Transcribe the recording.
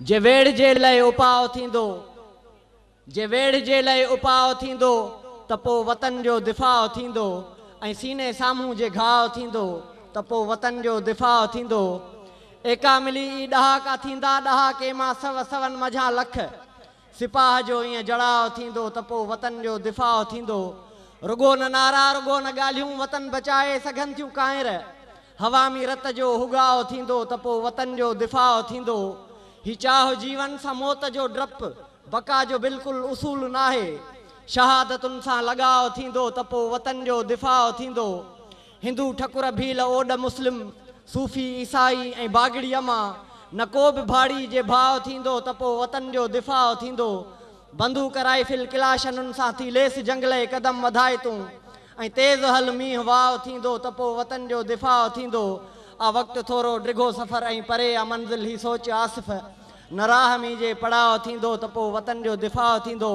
جي ويڙهه جي لئه اپاء ٿيندو، جي ويڙهه جي لئه اپاء ٿيندو ته پو وطن جو دفاع ٿيندو ۽ سيني سامهون جي گهاءُ ٿيندو ته پو وطن جو دفاع ٿيندو. ايڪا ملي ئي ڏهاڪا ٿيندا، ڏهاڪي مان سو سون منجهان لک سپاهه جو ائين جڙاءُ ٿيندو ته پو وطن جو دفاع ٿيندو. رڳو نه نعرا، رڳو نه ڳالهيون وطن بچائي سگهن ٿيون ڪانئر. هوا ۾ رت جو هڳاءُ ٿيندو ته پو وطن جو دفاع ٿيندو. هي چاهه جيون سان موت جو ڊپ بقا جو بلڪل اصول ناهي. شهادتن سان لڳاءُ ٿيندو ته پو وطن جو دفاع ٿيندو. هندو، ٺڪر، ڀيل، اوڏ، مسلم، صوفي، عيسائي ۽ باگڙيءَ مان نه ڪو به ڀاڙي جي ڀاءُ ٿيندو ته پو وطن جو دفاع ٿيندو. بندوق، رائفل، ڪلاشنن سان ٿي ليس جنگ لئه قدم وڌائي تون ۽ تيز هل مينهن واءُ ٿيندو ته پو وطن جو دفاع ٿيندو. آ وقت ٿورو ڊگهو سفر ۽ پري آ منزل، هي سوچ آصف، نه راهه ۾ جي پڙاءُ ٿيندو ته پو وطن جو دفاع ٿيندو.